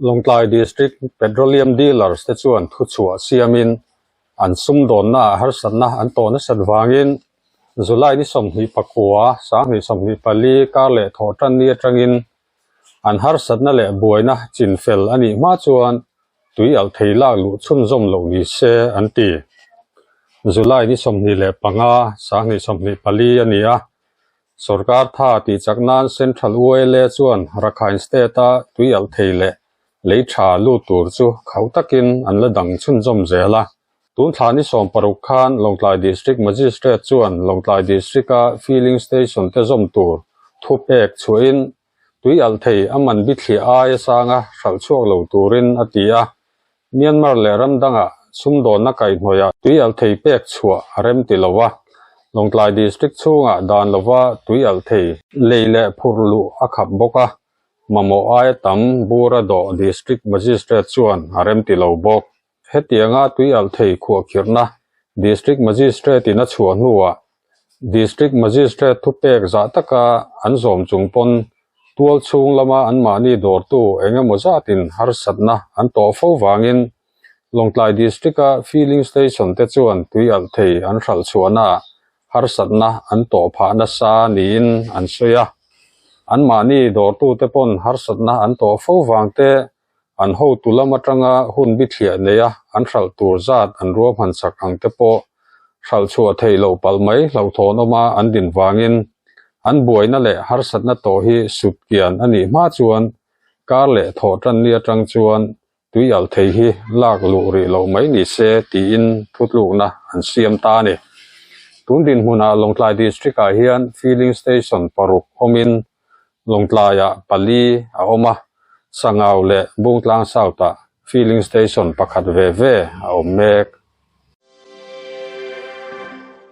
Lawngtlai District Petroleum Dealers te chuan thuchhuah siamin an sumdawnnaah harsatna an tawh nasat vangin July ni 29, 2024 kar leh thawh tan ni atangin an harsatna leh buaina chinfel a nih hma chuan tui alh thei lak luh chhunzawm loh ni se an ti. July ni 25, 2024 a ni a, Sorkar tha tih chak nan Central ULA chuan Rakhine State-a tui alh thei leh lei tha lut tur chu khauh takin an la dang chhunzawm zel a. Tun thla ni 16 khan Lawngtlai District Magistrate chuan Lawngtlai District-a Filling Station te zawm tur thu pek chhuahin tui alh thei a man bithliah aia sanga hralh chhuak lo turin a ti a. Myanmar leh ram dangah sumdawnna kaihhnawihah tui alh thei pek chhuah a rem ti lo a, Lawngtlai District chhungah dan lova tui alh thei lei leh phurh luh a khap bawk a, mamawh aia tam Bura dawh District Magistrate chuan a rem ti lo bawk. Hetianga tui alh thei khuahkhirhna District Magistrate in a chhuah hnuah District Magistrate thupek zah taka an zawm chung pawn tual chhung lama anmahni dawrtu eng emaw zatin harsatna an tawh fo vangin Lawngtlai District-a Filling Station te chuan tui alh thei an hralh chhuahnaah harsatna an tawh phah nasa niin an sawi a. Anmahni dawrtute pawn harsatna an tawh fo vangte An hotu lam atanga hun bithliah neia an hralh tur zat an ruahman chak ang te pawh hralh chhuah theih loh palh mai hlauhthawn awma an din vangin an buaina leh harsatna tawh hi sut kian a nih hma chuan kar leh thawh tan ni atang chuan tui alh thei hi lak luh rih loh mai ni se tiin thutlukna an siam ta a ni. Tun dinhmunah Lawngtlai District-ah hian Filling Station paruk awmin Lawngtlaiah pali a awm a, Sangau leh Bungtlang South-ah filling station pakhat ve ve a awm mek.